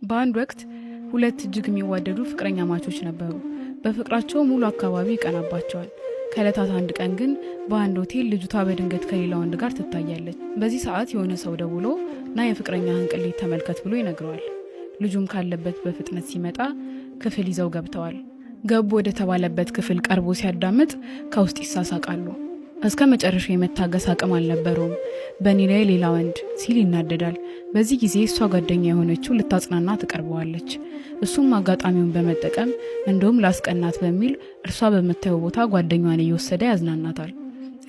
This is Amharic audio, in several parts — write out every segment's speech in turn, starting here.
በአንድ ወቅት ሁለት እጅግ የሚዋደዱ ፍቅረኛማቾች ነበሩ። በፍቅራቸው ሙሉ አካባቢ ይቀናባቸዋል። ከእለታት አንድ ቀን ግን በአንድ ሆቴል ልጅቷ በድንገት ከሌላ ወንድ ጋር ትታያለች። በዚህ ሰዓት የሆነ ሰው ደውሎ ና የፍቅረኛህን ቅሌት ተመልከት ብሎ ይነግረዋል። ልጁም ካለበት በፍጥነት ሲመጣ ክፍል ይዘው ገብተዋል። ገቡ ወደ ተባለበት ክፍል ቀርቦ ሲያዳምጥ ከውስጥ ይሳሳቃሉ። እስከ መጨረሻው የመታገስ አቅም አልነበረውም። በእኔ ላይ ሌላ ወንድ ሲል ይናደዳል። በዚህ ጊዜ እሷ ጓደኛ የሆነችው ልታጽናና ትቀርበዋለች። እሱም አጋጣሚውን በመጠቀም እንደውም ላስቀናት በሚል እርሷ በምታየው ቦታ ጓደኛዋን እየወሰደ ያዝናናታል።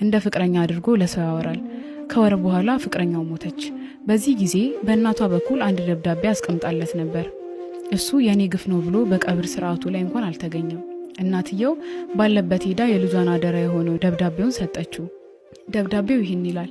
እንደ ፍቅረኛ አድርጎ ለሰው ያወራል። ከወር በኋላ ፍቅረኛው ሞተች። በዚህ ጊዜ በእናቷ በኩል አንድ ደብዳቤ አስቀምጣለት ነበር። እሱ የእኔ ግፍ ነው ብሎ በቀብር ስርዓቱ ላይ እንኳን አልተገኘም። እናትየው ባለበት ሄዳ የልጇን አደራ የሆነው ደብዳቤውን ሰጠችው። ደብዳቤው ይህን ይላል።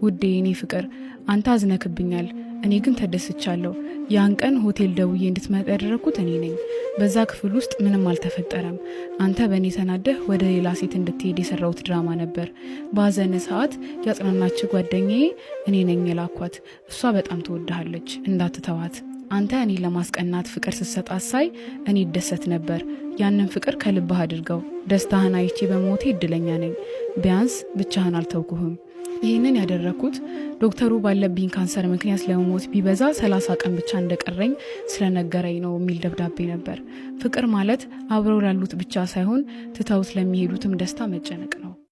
ውዴ የኔ ፍቅር፣ አንተ አዝነክብኛል፣ እኔ ግን ተደስቻለሁ። ያን ቀን ሆቴል ደውዬ እንድትመጣ ያደረግኩት እኔ ነኝ። በዛ ክፍል ውስጥ ምንም አልተፈጠረም። አንተ በእኔ ተናደህ ወደ ሌላ ሴት እንድትሄድ የሰራሁት ድራማ ነበር። በሀዘን ሰዓት ያጽናናች ጓደኛዬ እኔ ነኝ የላኳት። እሷ በጣም ትወድሃለች፣ እንዳትተዋት። አንተ እኔን ለማስቀናት ፍቅር ስትሰጣት ሳይ እኔ እደሰት ነበር። ያንን ፍቅር ከልብህ አድርገው። ደስታህን አይቼ በሞቴ እድለኛ ነኝ። ቢያንስ ብቻህን አልተውኩህም። ይህንን ያደረግኩት ዶክተሩ ባለብኝ ካንሰር ምክንያት ለመሞት ቢበዛ 30 ቀን ብቻ እንደቀረኝ ስለነገረኝ ነው የሚል ደብዳቤ ነበር። ፍቅር ማለት አብረው ላሉት ብቻ ሳይሆን ትተውት ለሚሄዱትም ደስታ መጨነቅ ነው።